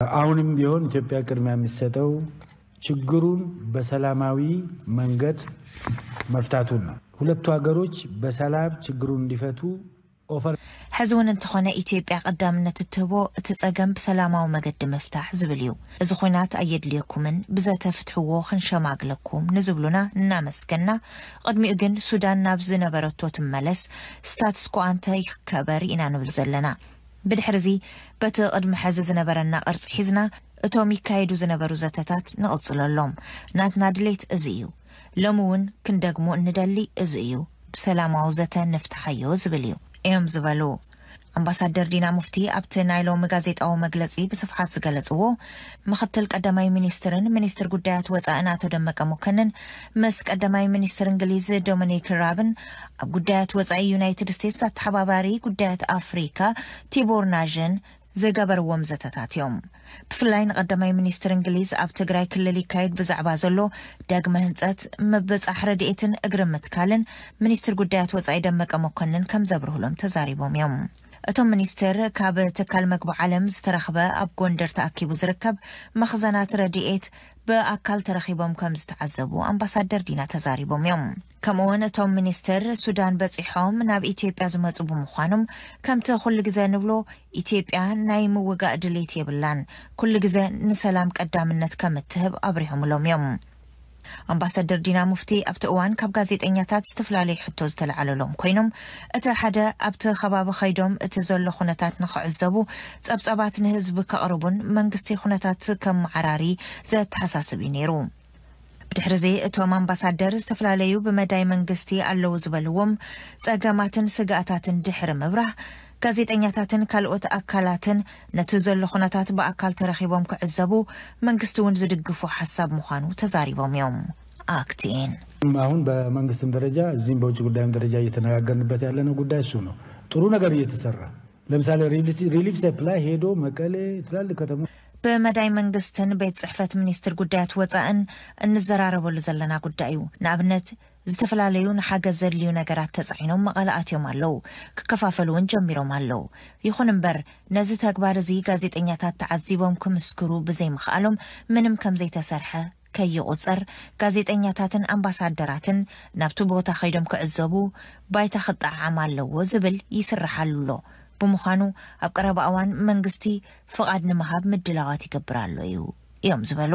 አሁንም ቢሆን ኢትዮጵያ ቅድሚያ የሚሰጠው ችግሩን በሰላማዊ መንገድ መፍታቱን ነው። ሁለቱ ሀገሮች በሰላም ችግሩን እንዲፈቱ offer ሕዚ እውን እንተኾነ ኢትዮጵያ ቀዳምነት እትህቦ እቲ ጸገም ብሰላማዊ መገዲ ምፍታሕ ዝብል እዩ። እዚ ኹናት ኣየድልየኩምን ብዘተ ፍትሕዎ ክንሸማግለኩም ንዝብሉና እናመስገና፣ ቅድሚኡ ግን ሱዳን ናብ ዝነበረቶ ትመለስ፣ ስታትስ ኮ ኣንተ ይከበር ኢና ንብል ዘለና። ብድሕሪ እዚ በቲ ቅድሚ ሕዚ ዝነበረና ቅርጺ ሒዝና እቶም ይካየዱ ዝነበሩ ዘተታት ንቕጽለሎም። ናትና ድሌት እዚ እዩ። ሎሚ እውን ክንደግሞ እንደሊ እዚ እዩ። ብሰላማዊ ዘተ ንፍትሓዮ ዝብል እዩ እዮም ዝበሉ ኣምባሳደር ዲና ሙፍቲ። ኣብቲ ናይ ሎሚ ጋዜጣዊ መግለጺ ብስፍሓት ዝገለጽዎ ምክትል ቀዳማይ ሚኒስትርን ሚኒስትር ጉዳያት ወጻእን ኣቶ ደመቀ መኮንን ምስ ቀዳማይ ሚኒስትር እንግሊዝ ዶሚኒክ ራብን ኣብ ጉዳያት ወጻኢ ዩናይትድ ስቴትስ ኣተሓባባሪ ጉዳያት ኣፍሪካ ቲቦር ናዥን ዝገበርዎም ዘተታት እዮም። ብፍላይ ንቀዳማይ ሚኒስትር እንግሊዝ ኣብ ትግራይ ክልል ይካየድ ብዛዕባ ዘሎ ዳግመ ህንፀት፣ ምብፃሕ ረድኤትን እግሪ ምትካልን ሚኒስትር ጉዳያት ወፃኢ ደመቀ መኮንን ከም ዘብርህሎም ተዛሪቦም እዮም። እቶም ሚኒስትር ካብ ትካል መግቢ ዓለም ዝተረኽበ ኣብ ጎንደር ተኣኪቡ ዝርከብ መኽዘናት ረድኤት ብኣካል ተረኺቦም ከም ዝተዓዘቡ ኣምባሳደር ዲና ተዛሪቦም እዮም። ከምኡውን እቶም ሚኒስትር ሱዳን በፂሖም ናብ ኢትዮጵያ ዝመፁ ብምዃኖም ከምቲ ኩሉ ግዜ ንብሎ ኢትዮጵያ ናይ ምውጋእ ድሌት የብላን፣ ኩሉ ግዜ ንሰላም ቀዳምነት ከም እትህብ ኣብሪሆምሎም እዮም። ኣምባሳደር ዲና ሙፍቲ ኣብቲ እዋን ካብ ጋዜጠኛታት ዝተፈላለዩ ሕቶ ዝተለዓለሎም ኮይኖም፣ እቲ ሓደ ኣብቲ ከባቢ ከይዶም እቲ ዘሎ ኩነታት ንክዕዘቡ፣ ጸብጻባት ንህዝቢ ከቕርቡን መንግስቲ ኩነታት ከመዓራሪ ዘተሓሳስብ እዩ ነይሩ። ብድሕሪ እዚ እቶም ኣምባሳደር ዝተፈላለዩ ብመዳይ መንግስቲ ኣለዉ ዝበልዎም ጸገማትን ስግኣታትን ድሕሪ ምብራህ፣ ጋዜጠኛታትን ካልኦት ኣካላትን ነቲ ዘሎ ኩነታት ብኣካል ተረኺቦም ክዕዘቡ መንግስቲ እውን ዝድግፎ ሓሳብ ምዃኑ ተዛሪቦም እዮም። ኣክቲን አሁን በመንግስትም ደረጃ እዚህም በውጭ ጉዳይም ደረጃ እየተነጋገርንበት ያለነው ጉዳይ እሱ ነው። ጥሩ ነገር እየተሰራ፣ ለምሳሌ relief supply ሄዶ መቀሌ፣ ትላልቅ ከተሞች ብመዳይ መንግስትን ቤት ጽሕፈት ሚኒስትር ጉዳያት ወጻእን እንዘራረበሉ ዘለና ጉዳይ እዩ። ንኣብነት ዝተፈላለዩ ንሓገዝ ዘድልዩ ነገራት ተጻዒኖም መቐለ ኣትዮም ኣለዉ። ክከፋፈሉ እውን ጀሚሮም ኣለዉ። ይኹን እምበር ነዚ ተግባር እዚ ጋዜጠኛታት ተዓዚቦም ክምስክሩ ብዘይምኽኣሎም ምንም ከም ዘይተሰርሐ ከይቑጸር፣ ጋዜጠኛታትን ኣምባሳደራትን ናብቲ ቦታ ከይዶም ክዕዘቡ ባይታ ክጠዓዓም ኣለዎ ዝብል ይስርሓሉ ኣሎ። ብምዃኑ ኣብ ቀረባ እዋን መንግስቲ ፍቓድ ንምሃብ ምድላዋት ይገብር ኣሎ እዩ እዮም ዝበሉ።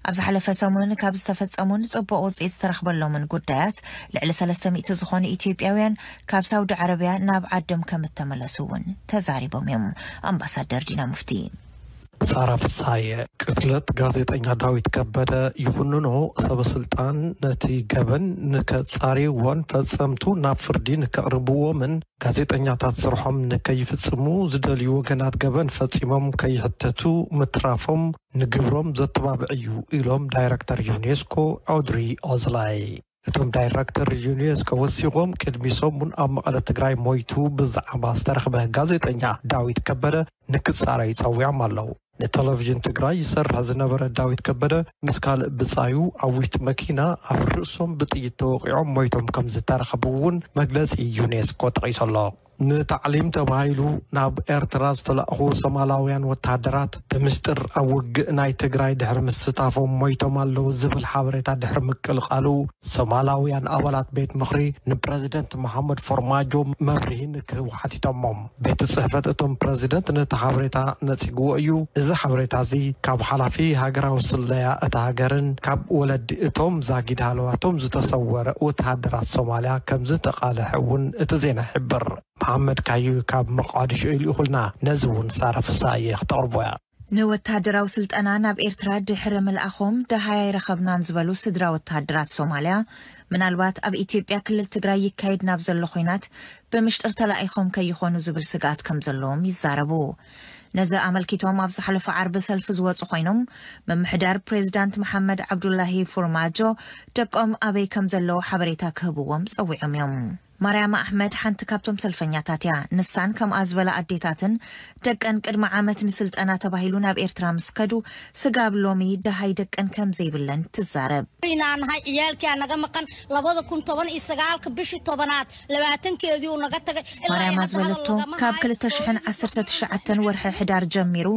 ኣብ ዝሓለፈ ሰሙን ካብ ዝተፈጸሙን ጽቡቕ ውፅኢት ዝተረኽበሎምን ጉዳያት ልዕሊ ሰለስተ ሚእቲ ዝኾኑ ኢትዮጵያውያን ካብ ሳውዲ ዓረብያ ናብ ዓዶም ከም እተመለሱ እውን ተዛሪቦም እዮም ኣምባሳደር ዲና ሙፍቲ። ሳራ ፍሳየ። ቅትለት ጋዜጠኛ ዳዊት ከበደ ይኹንኖ ሰበ ስልጣን ነቲ ገበን ንከጻርይዎን ፈጸምቱ ናብ ፍርዲ ንከቕርብዎምን ጋዜጠኛታት ስርሖም ንከይፍጽሙ ዝደልዩ ወገናት ገበን ፈጺሞም ከይሕተቱ ምትራፎም ንግብሮም ዘተባብዕ እዩ ኢሎም ዳይረክተር ዩኔስኮ ኦድሪ ኦዝላይ። እቶም ዳይረክተር ዩኔስኮ ወሲኾም ቅድሚ ሰሙን ኣብ መቐለ ትግራይ ሞይቱ ብዛዕባ ዝተረኽበ ጋዜጠኛ ዳዊት ከበደ ንክጻረዩ ጸዊዖም ኣለዉ። ንቴሌቪዥን ትግራይ ይሰርሕ ዝነበረ ዳዊት ከበደ ምስ ካልእ ብጻዩ ኣብ ውሽጢ መኪና ኣብ ርእሶም ብጥይት ተወቒዖም ሞይቶም ከም ዝተረኸቡ እውን መግለጺ ዩኔስኮ ጠቒሱ ኣሎ። ንታዕሊም ተባሂሉ ናብ ኤርትራ ዝተላእኹ ሶማላውያን ወተሃደራት ብምስጢር ኣብ ውግእ ናይ ትግራይ ድሕሪ ምስታፎም ሞይቶም ኣለዉ ዝብል ሓበሬታ ድሕሪ ምቅልቃሉ፣ ሶማላውያን ኣባላት ቤት ምኽሪ ንፕረዚደንት መሓመድ ፎርማጆ መብርሂ ንክህቡ ሓቲቶሞም። ቤት ጽሕፈት እቶም ፕረዚደንት ነቲ ሓበሬታ ነጺግዎ እዩ። እዚ ሓበሬታ እዚ ካብ ሓላፊ ሃገራዊ ስለያ እታ ሃገርን ካብ ወለዲ እቶም ዛጊድ ሃለዋቶም ዝተሰወረ ወተሃደራት ሶማልያ ከም ዝተቓልሐ እውን እቲ ዜና ይሕብር። መሓመድ ካዩ ካብ መቃድሾ እዩ ልኢኹልና። ነዚ እውን ሳራ ፍስሃየ ክተቕርቦ እያ። ንወተሃደራዊ ስልጠና ናብ ኤርትራ ድሕሪ ምልኣኾም ደሃይ ኣይረኸብናን ዝበሉ ስድራ ወተሃደራት ሶማልያ፣ ምናልባት ኣብ ኢትዮጵያ ክልል ትግራይ ይካየድ ናብ ዘሎ ኹናት ብምሽጥር ተላኢኾም ከይኾኑ ዝብል ስግኣት ከም ዘለዎም ይዛረቡ። ነዚ ኣመልኪቶም ኣብ ዝሓለፈ ዓርቢ ሰልፊ ዝወፁ ኮይኖም፣ ምምሕዳር ፕሬዚዳንት መሓመድ ዓብዱላሂ ፎርማጆ ደቆም ኣበይ ከም ዘለዉ ሓበሬታ ክህብዎም ጸዊዖም እዮም። ማርያም ኣሕመድ ሓንቲ ካብቶም ሰልፈኛታት እያ። ንሳን ከምኣ ዝበላ ኣዴታትን ደቀን ቅድሚ ዓመት ንስልጠና ተባሂሉ ናብ ኤርትራ ምስ ከዱ፣ ስጋብ ሎሚ ደሃይ ደቀን ከም ዘይብለን ትዛረብ። ኢና ንሃይ ዕያልኪያ ነገ መቐን ለበደ ኩን ቶበን ኢሰጋል ክብሽ ቶበናት ለባትን ኬዲው ነገ ተገ ማርያም ዝበለቶ፣ ካብ ክልተ ሽሕን ዓሰርተ ትሽዓተን ወርሒ ሕዳር ጀሚሩ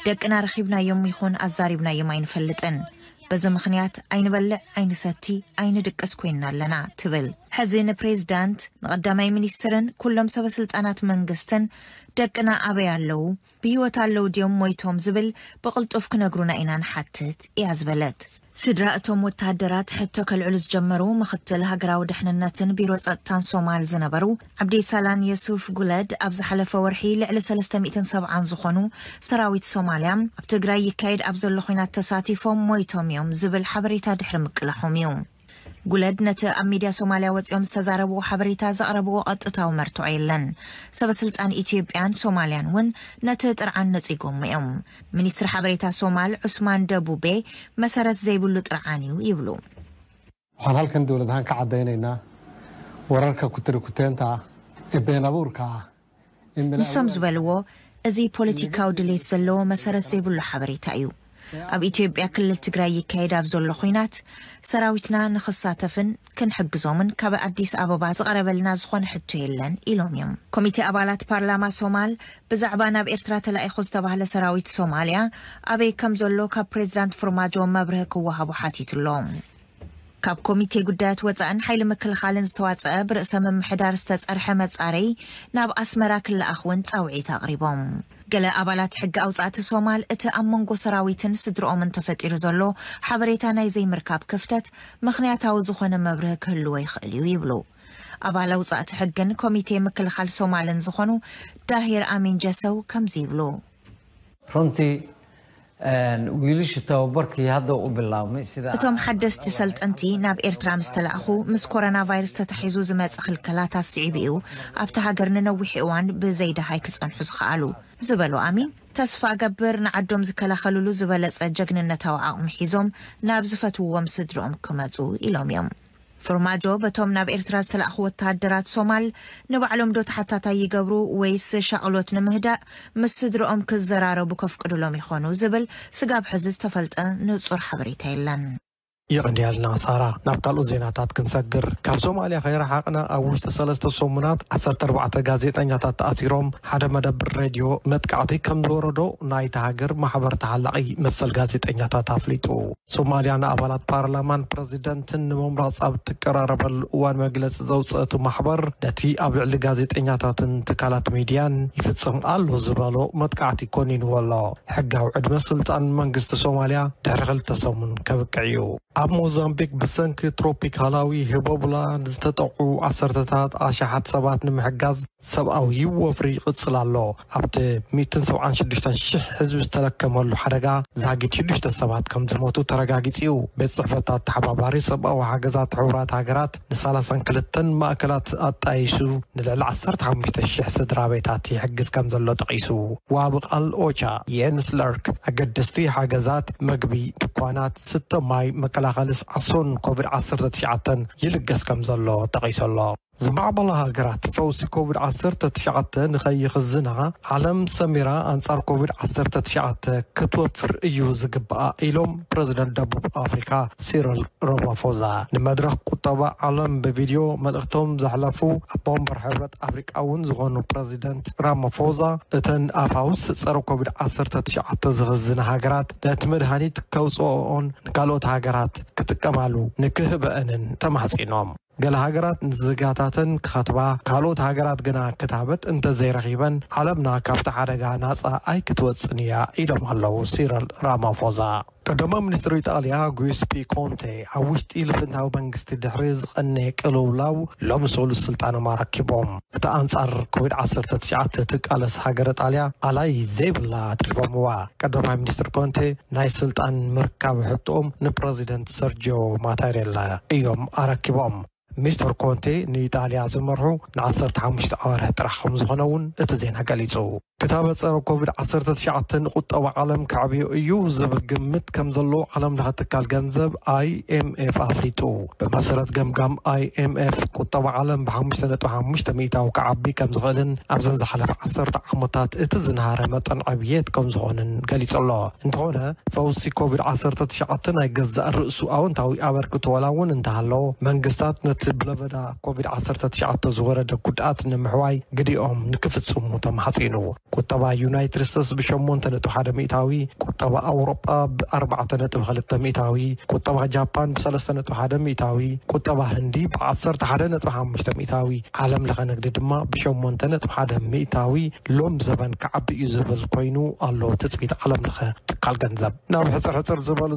ደቅና ረኺብናዮም ይኹን ኣዛሪብናዮም ኣይንፈልጥን። በዚ ምኽንያት ኣይንበልዕ፣ ኣይንሰቲ፣ ኣይንድቅስ ኮይንና ኣለና ትብል። ሕዚ ንፕሬዝዳንት፣ ንቐዳማይ ሚኒስትርን ኩሎም ሰበ ስልጣናት መንግስትን ደቅና ኣበይ ኣለዉ፣ ብህይወት ኣለዉ ድዮም ሞይቶም ዝብል ብቕልጡፍ ክነግሩና ኢና ንሓትት እያ ዝበለት። ስድራ እቶም ወተሃደራት ሕቶ ከልዕሉ ዝጀመሩ ምኽትል ሃገራዊ ድሕንነትን ቢሮ ጸጥታን ሶማል ዝነበሩ ዓብዲ ሳላን የሱፍ ጉለድ ኣብ ዝሓለፈ ወርሒ ልዕሊ ሰለስተ ሚእትን ሰብዓን ዝኾኑ ሰራዊት ሶማልያ ኣብ ትግራይ ይካየድ ኣብ ዘሎ ኹናት ተሳቲፎም ሞይቶም እዮም ዝብል ሓበሬታ ድሕሪ ምቅላሖም እዩ። ጉለድ ነቲ ኣብ ሚድያ ሶማልያ ወፂኦም ዝተዛረብዎ ሓበሬታ ዘቕረብዎ ቀጥታዊ መርትዖ የለን። ሰበ ስልጣን ኢትዮጵያን ሶማልያን እውን ነቲ ጥርዓን ነፂጎሞ እዮም። ሚኒስትር ሓበሬታ ሶማል ዑስማን ደቡቤ መሰረት ዘይብሉ ጥርዓን እዩ ይብሉ። Waxaan halkan dowlad ahaan ka caddaynaynaa wararka kutiri kuteenta ee been abuurka ah. ንሶም ዝበልዎ፣ እዚ ፖለቲካዊ ድሌት ዘለዎ መሰረት ዘይብሉ ሓበሬታ እዩ። ኣብ ኢትዮጵያ ክልል ትግራይ ይካየድ ኣብ ዘሎ ኹናት ሰራዊትና ንኽሳተፍን ክንሕግዞምን ካብ ኣዲስ ኣበባ ዝቐረበልና ዝኾነ ሕቶ የለን ኢሎም እዮም። ኮሚቴ ኣባላት ፓርላማ ሶማል ብዛዕባ ናብ ኤርትራ ተላኢኹ ዝተባህለ ሰራዊት ሶማልያ ኣበይ ከም ዘሎ ካብ ፕሬዚዳንት ፎርማጆ መብርሂ ክወሃቡ ሓቲቱ ኣሎ። ካብ ኮሚቴ ጉዳያት ወፃእን ሓይሊ ምክልኻልን ዝተዋፀአ ብርእሰ ምምሕዳር ዝተፀርሐ መፃረይ ናብ ኣስመራ ክለኣኽ እውን ፃውዒት ኣቕሪቦም። ገለ ኣባላት ሕጊ ኣውፃእቲ ሶማል እቲ ኣብ መንጎ ሰራዊትን ስድርኦምን ተፈጢሩ ዘሎ ሓበሬታ ናይ ዘይምርካብ ክፍተት ምኽንያታዊ ዝኾነ መብርሂ ክህልዎ ይኽእል እዩ ይብሉ። ኣባል ኣውፃእቲ ሕግን ኮሚቴ ምክልኻል ሶማልን ዝኾኑ ዳሂር ኣሚን ጀሰው ከምዚ ይብሉ። Runtii wiilashii tababarkii hadda u bilaabmay sida እቶም ሓደስቲ ሰልጠንቲ ናብ ኤርትራ ምስ ተላእኹ ምስ ኮሮና ቫይረስ ተታሒዙ ዝመፀ ክልከላታት ስዒቡ እዩ ኣብቲ ሃገር ንነዊሕ እዋን ብዘይደሃይ ክፀንሑ ዝኸኣሉ ዝበሉ ኣሚን፣ ተስፋ እገብር ንዓዶም ዝከላኸልሉ ዝበለፀ ጀግንነታዊ ዓቕሚ ሒዞም ናብ ዝፈትውዎም ስድርኦም ክመፁ ኢሎም እዮም። ፎርማጆ በቶም ናብ ኤርትራ ዝተላእኹ ወተሃደራት ሶማል ንባዕሎም ዶ ተሓታታይ ይገብሩ ወይስ ሻቕሎት ንምህዳእ ምስ ስድርኦም ክዘራረቡ ከፍቅዱሎም ይኾኑ ዝብል ስጋብ ሕዚ ዝተፈልጠ ንጹር ሓበሬታ የለን። የቐንያልና ሳራ። ናብ ካልኦት ዜናታት ክንሰግር፣ ካብ ሶማልያ ከይረሓቕና ኣብ ውሽጢ ሰለስተ ሰሙናት ዓሰርተ ኣርባዕተ ጋዜጠኛታት ተኣሲሮም ሓደ መደብር ሬድዮ መጥቃዕቲ ከም ዝወረዶ ናይታ ሃገር ማሕበር ተሓላቒ መሰል ጋዜጠኛታት ኣፍሊጡ። ሶማልያ ንኣባላት ፓርላማን ፕረዚደንትን ንምምራፅ ኣብ ትቀራረበሉ እዋን መግለፂ ዘውፅአቱ ማሕበር ነቲ ኣብ ልዕሊ ጋዜጠኛታትን ትካላት ሚድያን ይፍፅም ኣሎ ዝበሎ መጥቃዕቲ ኮኒንዎ ኣሎ። ሕጋዊ ዕድመ ስልጣን መንግስቲ ሶማልያ ድሕሪ ክልተ ሰሙን ከብቅዕ እዩ። ኣብ ሞዛምቢክ ብሰንኪ ትሮፒካላዊ ህቦብላ ዝተጠቕዑ ዓሰርተታት ኣሽሓት ሰባት ንምሕጋዝ ሰብኣዊ ወፍሪ ይቕጽል ኣሎ። ኣብቲ ሚእትን ሰብዓን ሽዱሽተን ሽሕ ህዝቢ ዝተለከመሉ ሓደጋ ዛጊድ ሽዱሽተ ሰባት ከም ዝሞቱ ተረጋጊጹ እዩ። ቤት ጽሕፈት ኣተሓባባሪ ሰብኣዊ ሓገዛት ሕቡራት ሃገራት ንሳላሳን ክልተን ማእከላት ኣጣይሹ ንልዕሊ ዓሰርተ ሓሙሽተ ሽሕ ስድራ ቤታት ይሕግዝ ከም ዘሎ ጠቒሱ። ዋቢ ቃል ኦቻ የንስ ለርክ ኣገደስቲ ሓገዛት፣ መግቢ፣ ድኳናት፣ ስተ ማይ፣ መከላኸሊ ሰዓሶን ኮቪድ ዓሰርተ ትሽዓተን ይልገስ ከም ዘሎ ጠቒሱ ኣሎ። ዝማዕበላ ሃገራት ፈውሲ ኮቪድ ዓሰርተ ትሽዓተ ንኸይኽዝና ዓለም ሰሚራ ኣንጻር ኮቪድ ዓሰርተ ትሽዓተ ክትወፍር እዩ ዝግባኣ ኢሎም ፕረዚደንት ደቡብ ኣፍሪካ ሲሪል ራማፎዛ። ንመድረኽ ቁጠባ ዓለም ብቪድዮ መልእኽቶም ዘሕለፉ ኣቦ ወንበር ሕብረት ኣፍሪቃ እውን ዝኾኑ ፕረዚደንት ራማፎዛ እተን ኣብ ፈውሲ ጸረ ኮቪድ ዓሰርተ ትሽዓተ ዝኽዝና ሃገራት ነቲ መድሃኒት ከውፅኦኦን ንካልኦት ሃገራት ክጥቀማሉ ንክህበአንን ተማሕጺኖም። ገለ ሃገራት ንዜጋታተን ክኸትባ፣ ካልኦት ሃገራት ግና ክታበት እንተዘይረኺበን ዓለምና ካብቲ ሓደጋ ናጻ ኣይክትወጽን እያ ኢሎም ኣለዉ ሲሪል ራማፎዛ። ቀዳማይ ሚኒስትር ኢጣልያ ጉስፒ ኮንቴ ኣብ ውሽጢ ልፍንታዊ መንግስቲ ድሕሪ ዝቐነየ ቅልውላው ሎሚ ሰሉስ ስልጣኖም ኣረኪቦም። እቲ ኣንጻር ኮቪድ ዓሰርተ ትሽዓተ ትቃለስ ሃገረ ጣልያ ኣላይ ዘይብላ ኣትሪፎምዋ። ቀዳማይ ሚኒስትር ኮንቴ ናይ ስልጣን ምርካብ ሕቶኦም ንፕረዚደንት ሰርጂዮ ማታሬላ እዮም ኣረኪቦም። ሚስተር ኮንቴ ንኢጣልያ ዝመርሑ ን15 ኣዋርሕ ጥራሕ ከም ዝኾነ እውን እቲ ዜና ገሊጹ። ክታበት ጸረ ኮቪድ-19 ንቁጠባ ዓለም ከዕብዮ እዩ ዝብል ግምት ከም ዘለዎ ዓለም ለኸ ትካል ገንዘብ ኣይኤምኤፍ ኣፍሊጡ። ብመሰረት ገምጋም ኣይኤምኤፍ፣ ቁጠባ ዓለም ብ5.5 ሚእታዊ ክዓቢ ከም ዝኽእልን ኣብዘን ዝሓለፈ ዓሰርተ ዓመታት እቲ ዝነሃረ መጠን ዕብየት ከም ዝኾንን ገሊጹ ኣሎ። እንተኾነ፣ ፈውሲ ኮቪድ-19 ናይ ገዛእ ርእሱ ኣወንታዊ ኣበርክቶ ዋላ እውን እንተሃለዎ፣ መንግስታት ነቲ ብለበዳ ኮቪድ-19 ዝወረደ ጉድኣት ንምሕዋይ ግዲኦም ንክፍጽሙ ተማሕጺኑ። ቁጠባ ዩናይትድ ስቴትስ ብ8.1 ሚእታዊ፣ ቁጠባ ኣውሮጳ ብ4.2 ሚእታዊ፣ ቁጠባ ጃፓን ብ3.1 ሚእታዊ፣ ቁጠባ ህንዲ ብ11.5 ሚእታዊ፣ ዓለም ለኸ ንግዲ ድማ ብ8.1 ሚእታዊ ሎም ዘበን ክዓቢ እዩ ዝብል ኮይኑ ኣሎ ትጽቢት ዓለም ለኸ ትካል ገንዘብ። ናብ ሕጽር ሕጽር ዝበሉ